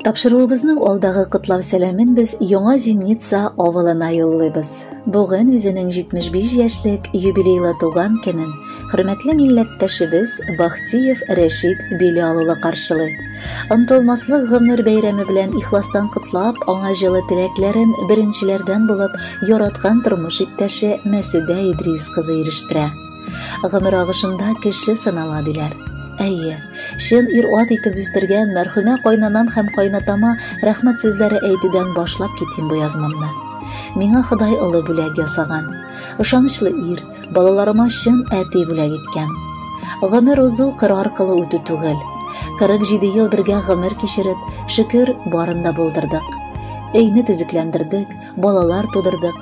Тапшыруыбызның алдагы котлау сәламен без Яңа Зимница авылына юллыйбыз. Бүген үзенең 75 яшьлек юбилейлы туган көнен хөрмәтле милләттәшебез Бахтиев Рәшит Билал улы каршылый. Онытылмаслык гомер бәйрәме белән ихластан котлап, аңа җылы теләкләрен беренчеләрдән булып яраткан тормыш иптәше Мәсүдә Идрис кызы ирештерә. Гомер агышында кеше сынала, диләр. Әйе, чын ир-ат итеп үстергән мәрхүмә кайнанам һәм кайнатама рәхмәт сүзләре әйтүдән башлап китим бу язмамны. Миңа Ходай олы бүләк ясаган. Ышанычлы ир, балаларыма чын әти бүләк иткән. Гомер узу кыр аркылы үтү түгел. 47 ел бергә гомер кичереп, шөкер, барын да булдырдык. Өйне төзекләндердек, балалар тудырдык.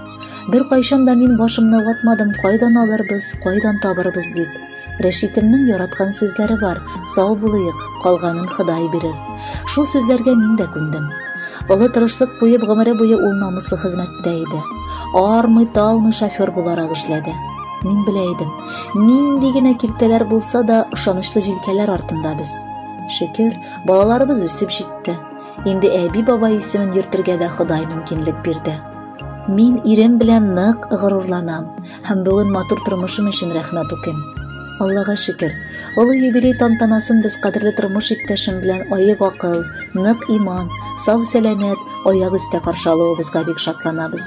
Беркайчан да мин башымны ватмадым, кайдан алырбыз, кайдан табырбыз дип. Рәшитемнең яраткан сүзләре бар, сау булыйк, калганын Ходай бирер. Шул сүзләргә мин дә күндем. Олы тырышлык куеп гомере буе ул намуслы хезмәттә иде. Армый, талмый шофер буларак эшләде. Мин белә идем, нинди генә киртәләр булса да, ышанычлы җилкәләр артында без. Шөкер, балаларыбыз үсеп җитте. Инде әби-бабай исемен йөртергә дә Ходай мөмкинлек бирде. Мин ирем белән нык горурланам һәм бүген матур тормышым өчен рәхмәт укыйм. Аллага шөкер, олы юбилей тантанасын без кадерле тормыш иптәшем белән аек акыл, нык иман, сау-сәламәт, аяк өстә каршы алуыбызга бик шатланабыз.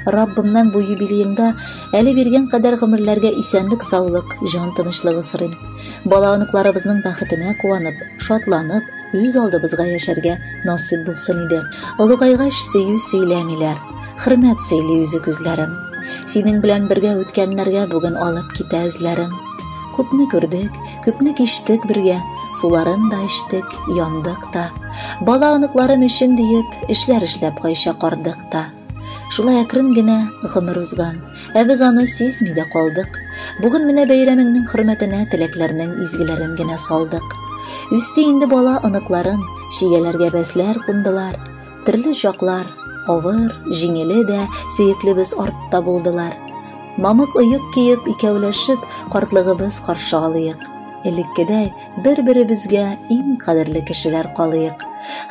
Раббымнан бу юбилееңда әле биргән кадәр гомерләргә исәнлек-саулык, җан тынычлыгы сорыйм. Бала-оныкларыбызның бәхетенә куанып, шатланып, үз алдыбызга яшәргә насыйп булсын иде. Олыгайгач сөю сөйләмиләр, хөрмәт сөйли үзе күзләрем. Синең белән бергә үткәннәргә бүген алып китә эзләрем. Күпне күрдек, күпне кичтек бергә, суларын да эчтек, яндык та. Бала оныкларым өчен диеп, эшләр эшләп кайчак ардык та. Шулай әкрен генә гомер узган, ә без аны сизми дә калдык. Бүген менә бәйрәмеңнең хөрмәтенә теләкләрнең изгеләрен генә салдык. Үсте инде бала оныкларың, чигәләргә бәсләр кундылар. Төрле чаклар, авыр, җиңеле дә, сөеклебез артта булдылар. Мамык оек киеп, икәүләшеп, картлыгыбыз каршы алыйк. Элеккедәй бер-беребезгә иң кадерле кешеләр калыйк.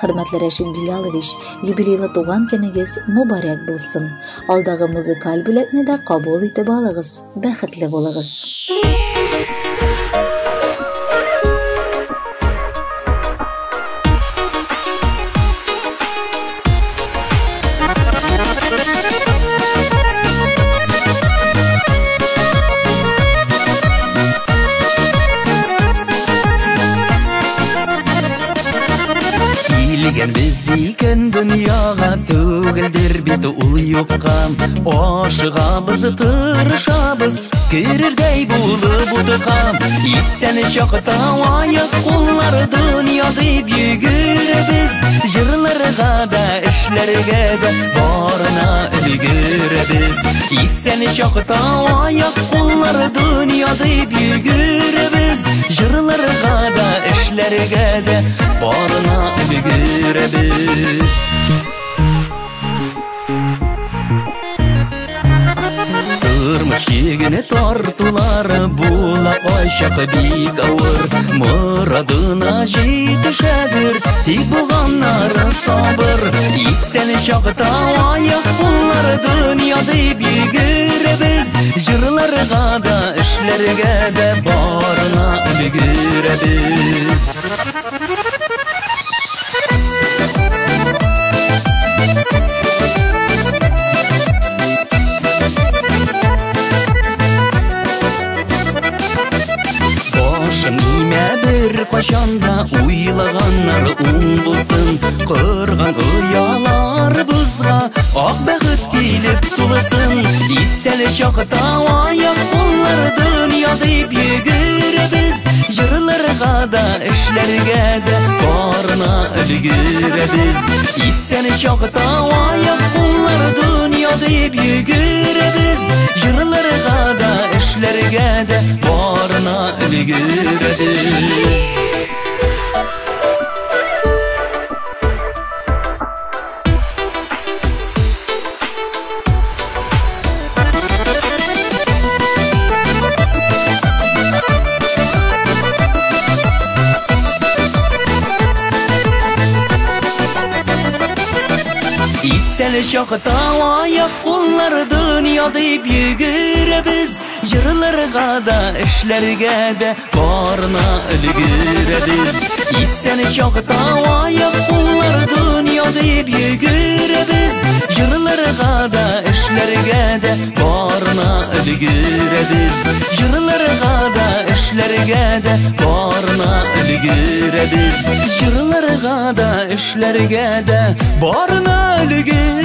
Хөрмәтле Рәшит Билалович, юбилейлы туган көнегез мөбарәк булсын. Алдагы музыкаль бүләкне дә кабул итеп алыгыз. Бәхетле булыгыз. Килгәнбез икән дөньяга, түгелдер бит ул юкка. Ашыгабыз, тырышабыз, керердәй булып утка. Исән чакта аяк куллар дөнья дип йөгерәбез. Җырларга да, эшләргә дә барына өлгерәбез. Исән чакта аяк куллар дөнья дип йөгерәбез. Җырларга да, эшләргә дә барына өлгерәбез. Тормыш йөгене тартулары була кайчак бик авыр. Морадына җитешәдер, тик булганнары сабыр. Исән чакта аяк куллар дөнья дип йөгерәбез. Җырларга да, эшләргә дә барына өлгерәбез. Башың имә бер кайчан да уйлаганнар уң булсын. Корган ояларыбызга ак бәхет килеп тулсын. Исән чакта аяк куллар дөнья дип йөгерәбез. Җырларга да, эшләргә дә барына өлгерәбез. Исән чакта аяк куллар дөнья дип йөгерәбез. Җырларга да, эшләргә дә барына өлгерәбез. Исән чакта аяк куллар дөнья дип йөгерәбез. Җырларга да, эшләргә дә барына өлгерәбез. Исән чакта аяк куллар дөнья дип йөгерәбез. Җырларга да, эшләргә дә барына өлгерәбез. Җырларга да, эшләргә дә барына өлгерәбез. Җырларга да, эшләргә дә барына өлгерәбез.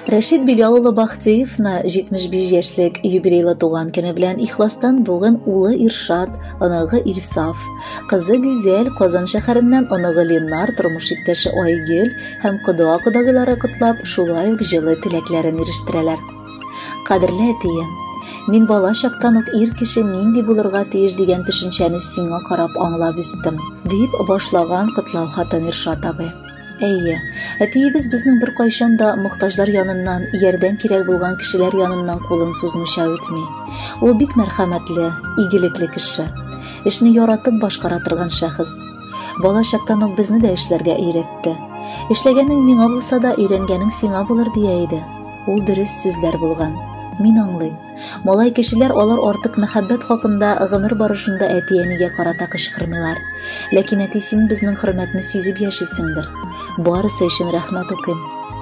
Рәшит Билал улы Бахтиевны 75 яшьлек юбилейлы туган көне белән ихластан бүген улы Иршат, оныгы Илсаф, кызы Гүзәл, Казан шәһәреннән оныгы Ленар, тормыш иптәше Айгөл һәм кода-кодагыйлары котлап, шулай ук җылы теләкләрен ирештерәләр. Кадерле әтием, мин бала чактан ук ир кеше нинди булырга тиеш дигән төшенчәне сиңа карап аңлап үстем, дип башлаган котлау хатын Иршат абый. Әйе, әтиебез безнең беркайчан да мохтаҗлар яныннан, ярдәм кирәк булган кешеләр яныннан кулын сузмыйча үтми. Ул бик мәрхәмәтле, игелекле кеше. Эшне яратып башкара торган шәхес. Бала чактан ук безне дә эшләргә өйрәтте. Эшләгәнең миңа булса да, өйрәнгәнең сиңа булыр дия иде. Ул дөрес сүзләр булган. Мин аңлыйм. Малай кешеләр алар артык мәхәббәт хакында гомер барышында әти-әнигә карата кычкырмыйлар. Ләкин әти син безнең хөрмәтне сизеп яшисеңдер. Барысы өчен рәхмәт укыйм.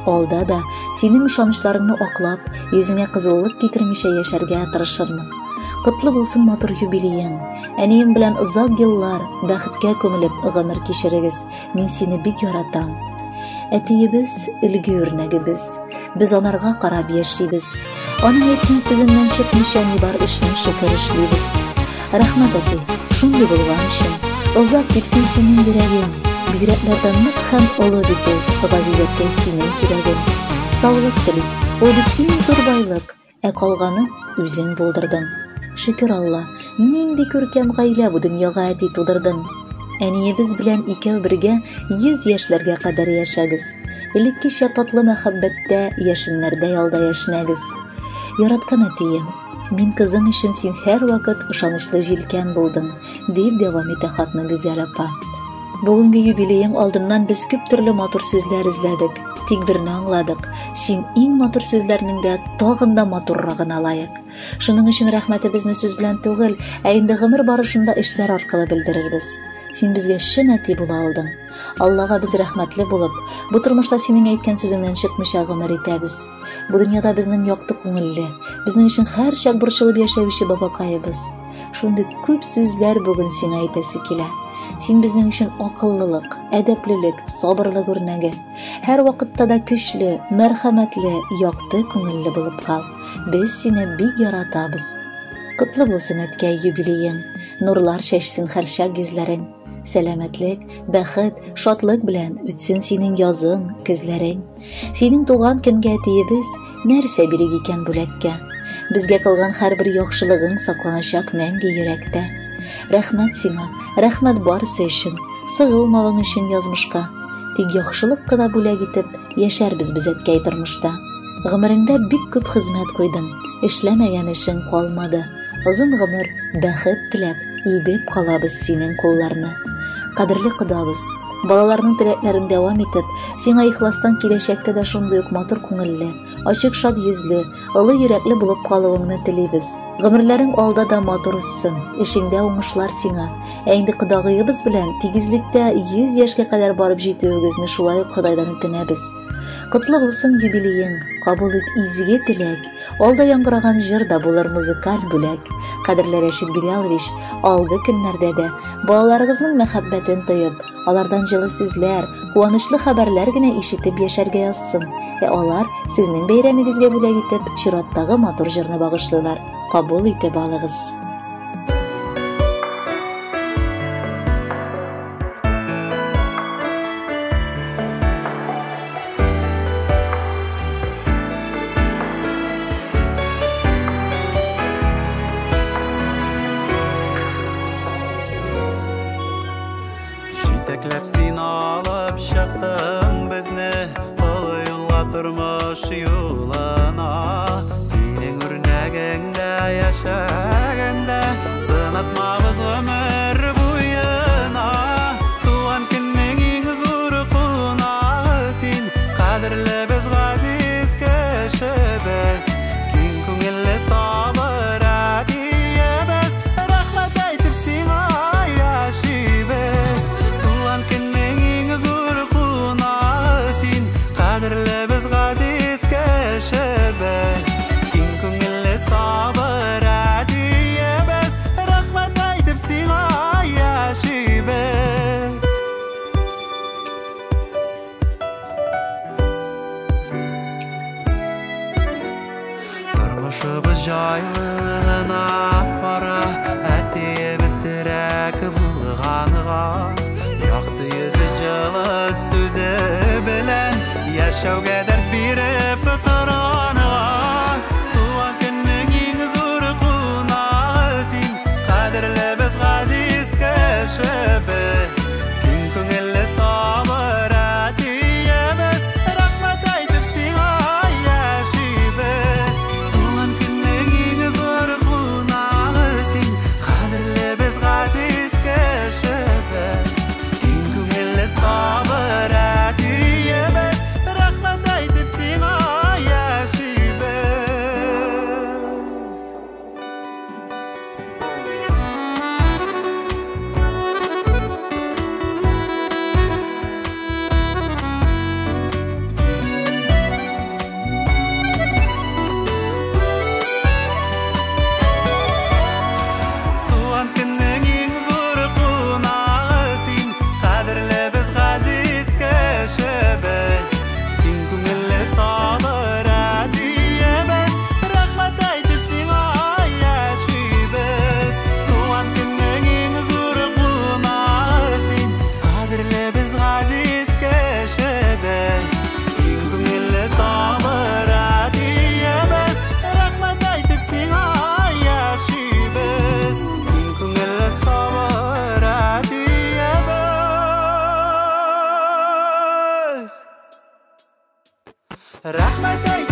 Алда да синең ышанычларыңны аклап, йөзеңә кызыллык китермичә яшәргә тырышырмын. Котлы булсын матур юбилеең. Әнием белән озак еллар бәхеткә күмелеп гомер кичерегез. Мин сине бик яратам. Әтиебез өлге үрнәгебез. Без анарга карап яшибез. Аның әйткән сүзеннән чыкмыйча ни бар эшне шөкер эшлибез. Рәхмәт, әти, шундый булган өчен. Озак типсен синең йөрәгең. Бигрәкләр дә нык һәм олы бит ул, газиз әткәй, синең кирәгең. Саулык телик, ул бит иң зур байлык. Ә калганын үзең булдырдың. Шөкер Алла, нинди күркәм гаилә бу дөньяга әти тудырдың. Әниебез белән икәү бергә 100 яшьләргә кадәр яшәгез. Элеккечә татлы мәхәббәттә яшеннәрдә ялда яшьнәгез. Яраткан әтием, мин кызың өчен син һәрвакыт ышанычлы җилкән булдың, дип дәвам итә хатны Гүзәл апа. Бүгенге юбилеең алдыннан без күп төрле матур сүзләр эзләдек. Тик берне аңладык, син иң матур сүзләрнең дә тагын да матуррагына лаек. Шуның өчен рәхмәтебезне сүз белән түгел, ә инде гомер барышында эшләр аркылы белдерербез. Син безгә чын әти була алдың. Аллага без рәхмәтле булып, бу тормышта синең әйткән сүзеңнән чыкмыйча гомер итәбез. Бу дөньяда безнең якты күңелле, безнең өчен һәрчак борчылып яшәүче бабакаебыз. Шундый күп сүзләр бүген сиңа әйтәсе килә. Син безнең өчен акыллылык, әдәплелек, сабырлык үрнәге. Һәр вакытта да көчле, мәрхәмәтле, якты күңелле булып кал. Без сине бик яратабыз. Котлы булсын, әткәй, юбилеең. Нурлар чәчсен һәрчак йөзләрең. Сәламәтлек, бәхет, шатлык белән үтсен синең язың, көзләрең. Синең туган көнгә әтиебез нәрсә бирик икән бүләккә? Безгә кылган һәрбер яхшылыгың сакланачак мәңге йөрәктә. Рәхмәт сиңа, рәхмәт барысы өчен, сыгылмавың өчен язмышка. Тик яхшылык кына бүләк итеп, яшәрбез без әткәй тормышта. Гомереңдә бик күп хезмәт куйдың, эшләмәгән эшең калмады. Озын гомер, бәхет теләп, үбеп калабыз синең кулларны. Кадерле кодабыз, балаларның теләкләрен дәвам итеп, сиңа ихластан киләчәктә дә шундый ук матур күңелле, ачык шат йөзле, олы йөрәкле булып калуыңны телибез. Гомерләрең алда да матур узсын, эшеңдә уңышлар сиңа. Ә инде кодагыебыз белән тигезлектә 100 яшькә кадәр барып җитүегезне шулай ук Ходайдан үтенәбез. Котлы булсын юбилеең, кабул ит изге теләк. Алда яңгыраган җыр да булыр музыкаль бүләк. Кадерле Рәшит Билялович, алгы көннәрдә дә балаларыгызның мәхәббәтен тоеп, алардан җылы сүзләр, куанычлы хәбәрләр генә ишетеп яшәргә язсын. Ә алар сезнең бәйрәмегезгә бүләк итеп, чираттагы матур җырны багышлыйлар. Кабул итеп алыгыз. Җитәкләп син алып чыктың безне олы юлга, тормыш юлына. Синең үрнәгеңдә яшәгәндә сынатмабыз гомер буена. Туган көннең иң зур кунагы син, кадерле без, газиз кешебез. Киң күңелле сабыр әтиебез, рәхмәт әйтеп сиңа яшибез. Туган көннең иң зур кунагы син, кадерле без, газиз кешебез. Киң күңелле сабыр әтиебез, рәхмәт әйтеп сиңа яшибез. Тормышыбыз җайлы гына бара, әтиебез терәк булганга. Якты йөзе, җылы сүзе белән яшәүгә дәрт биреп торганга. Туган көннең иң зур кунагы син, кадерле без, газиз кешебез. Киң күңелле сабыр әтиебез, рәхмәт әйтеп сиңа яшибез. Туган көннең иң зур кунагы син, кадерле без, газиз кешебез. Киң күңелле сабыр әтиебез, рәхмәт әйтеп сиңа яшибез. Туган көннең иң зур кунагы син, кадерле без, газиз кешебез. Киң күңелле сабыр әтиебез, рәхмәт әйтеп сиңа яшибез. Туган көннең иң зур кунагы син, кадерле без, газиз кешебез. Киң күңелле сабыр әтиебез, рәхмәт әйтеп сиңа яшибез. Киң күңелле сабыр әтиебез, рәхмәт.